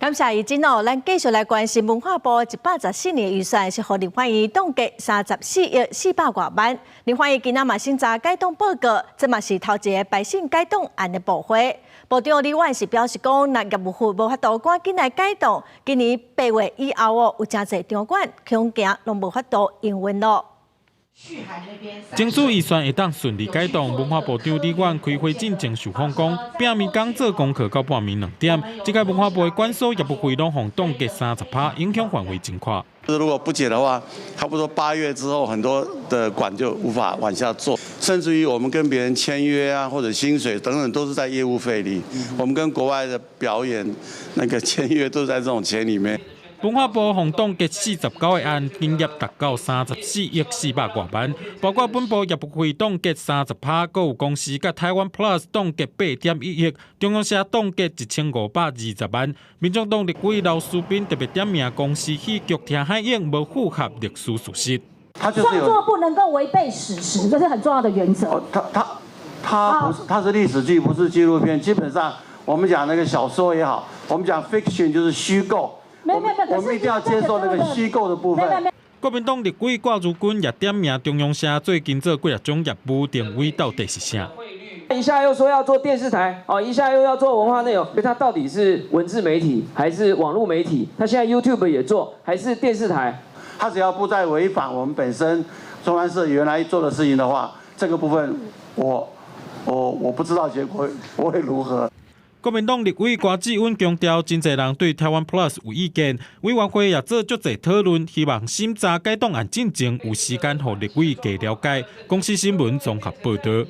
感謝怡珍哦，咱繼續來關心文化部114年預算是予立法院凍結34億400外萬。立法院今仔嘛審查解凍報告，這嘛是頭一个排審解凍案的部會。部長李婉是表示講，若業務費無法度趕緊來解凍，今年8月以後哦，有誠濟場館恐驚攏無法度營運咯。爭取預算會當順利解凍，文化部長李婉開會進前受訪講，餅暝工做功課到半暝2點，這屆文化部的館所業務費攏予凍結30%，影響範圍真闊。如果不解的話，差不多8月之後，很多的館就無法往下做，甚至於我們跟別人簽約啊，或者薪水等等，都是在業務費裡。我們跟國外的表演那個簽約都在這種錢裡面。文化部予凍結49個案，金額達到34億400外萬，包括本部業務費凍結30%，閣有公視佮台灣 Plus 凍結8.1億，中央社凍結1520萬。民眾黨立委劉書斌特別點名公視戲劇聽海湧無符合歷史事實。創作不能夠違背史實，這是很重要的原則。他不是，他是歷史劇，不是紀錄片。基本上，我們講那個小說也好，我們講 fiction 就是虛構。我們一定要接受那個虛構的部分。國民黨立委郭如君也點名中央社最近做幾若種業務定位到底是啥？一下又說要做電視台，哦，一下又要做文化內容，他到底是文字媒體還是網絡媒體？他現在 YouTube 也做，還是電視台？他只要不再違反我們本身中央社原來做的事情的話，這個部分我不知道結果會如何。國民黨立委郭志穩強調，真濟人對台灣 Plus 有意見，委員會也做足濟討論，希望審查解凍案進前有時間予立委加了解。公視新聞綜合報導。